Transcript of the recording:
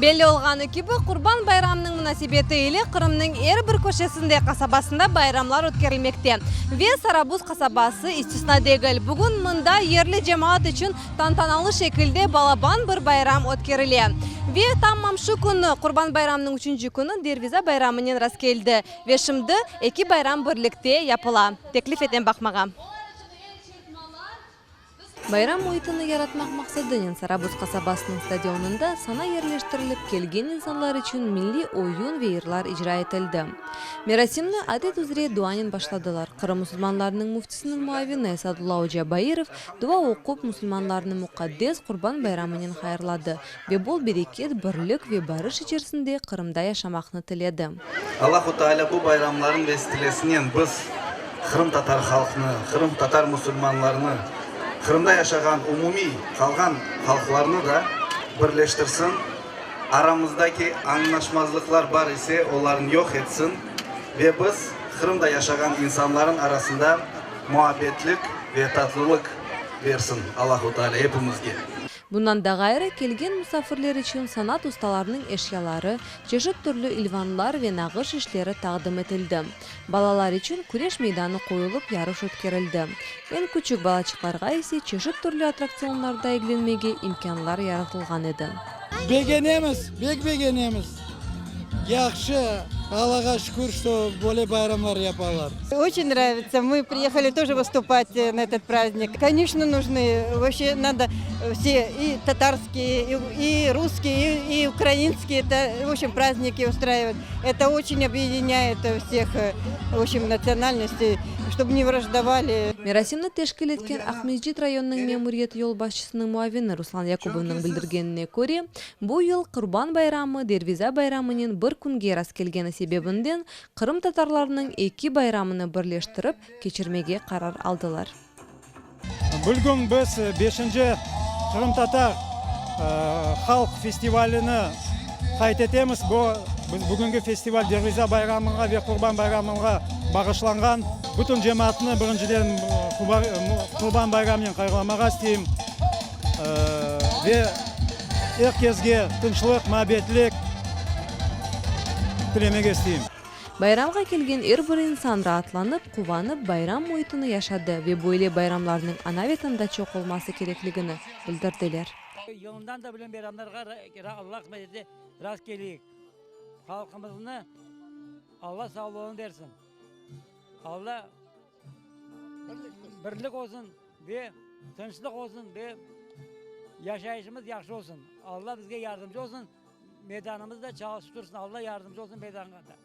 Belli olğanı kibi, Qurban bayramınıñ munasebeti ile Qırımnıñ er bir köşesinde, qasabasında bayramlar ötkerilmekte. Ve Sarabuz qasabası istisna degil. Bugün mında yerli cemaat içün tantanalı şekilde balaban bir bayram ötkerile. Ve tamam şu künü, Qurban bayramınıñ üçünci künü Derviza bayramınen rastkeldi. Ve şimdi eki bayram birlikte yapıla. Teklif etem baqmağa. Bayram müitini yaratmaq maqsadınen Sarabuz qasabasınıñ stadionında sana yerleştirilip, kelgen insanlar içün milliy oyun ve yırlar icra etildi. Merasimni adet üzre duanen başladılar. Qırım musulmanlarınıñ müftisiniñ muavini Esadullah oca Bairov dua oqup, musulmanlarnı muqaddes Qurban bayramınen hayırladı ve bol bereket, birlik ve barış içerisinde Qırımda yaşamaqnı tiledi. Allahu Teala bu bayramların vesilesinen biz qırımtatar halqnı, qırımtatar musulmanlarını, Qırımda yaşağan umumiy qalğan halqlarnı da birleştirsin, aramızdaki añlaşmazlıqlar bar ise, olarnı yoq etsin ve biz Qırımda yaşağan insanların arasında muabbetlik ve tatlılıq bersin Allahu Teala epimizge. Bundan da ğayrı, kelgen musafirler içün sanat ustalarınıñ eşyaları, çeşit türlü ilvanlar ve nağış işleri taqdim etildi. Balalar içün küreş meydanı qoyulıp, yarış ötkerildi. Eñ küçük balaçıqlarğa ise çeşit türlü attraktsionlarda eglenmege imkânlar yaratılğan edi. Begenemiz, bek begenemiz. Yahşı, Allağa şükür, şto böyle bayramlar yapalar. Oçen nravitsa, mı priyehali тоже vıstupat na etot prazdnik. Koneçno nujnı, voobşe nado vse i tatarskiye, i russkiye, i ukrainskiye, eto, voobşem, prazdniki ustraivat. Eto oçen obedinâet vseh, voobşem, natsionalnostey, ştob ne vrajdovali. Merasimni teşkil etken Aqmescit rayonınıñ memuriyeti yolbaşçısınıñ muavini Ruslan Yakubovnıñ bildirgenine köre, Bu yıl Qurban bayramı Derviza bayramınen bir künge rastkelgeni sebebinden qırımtatarlarnıñ eki bayramını birleştirip keçirmege qarar aldılar. Bugün biz beşinci qırımtatar halq festivalini qayd etemiz. Bu, bugünki festival Derviza bayramına ve Qurban bayramına bağışlanğan. Bütün cemaatnı birinciden Qurban bayramınen hayırlamağa isteyim. Ve er kesge tınçlıq, muabbetlik tilemege isteyim. Bayramğa kelgen er bir insan raatlanıp, quvanıp, bayram müitini yaşadı ve böyle bayramlarnıñ ana-Vatanda çoq olması kerekligini bildirdiler. Yılından da böyle bayramlarğa Allah qısmet etse rast keleyik. Halqımıznı Alla sağlığını bersin. Alla birlik olsun. Ve tınçlıq olsun, ve yaşayışımız yahşı olsun. Alla bizge yardımcı olsun, meydanımız da çalışıp tursun. Alla yardımcı olsun meydanğa da.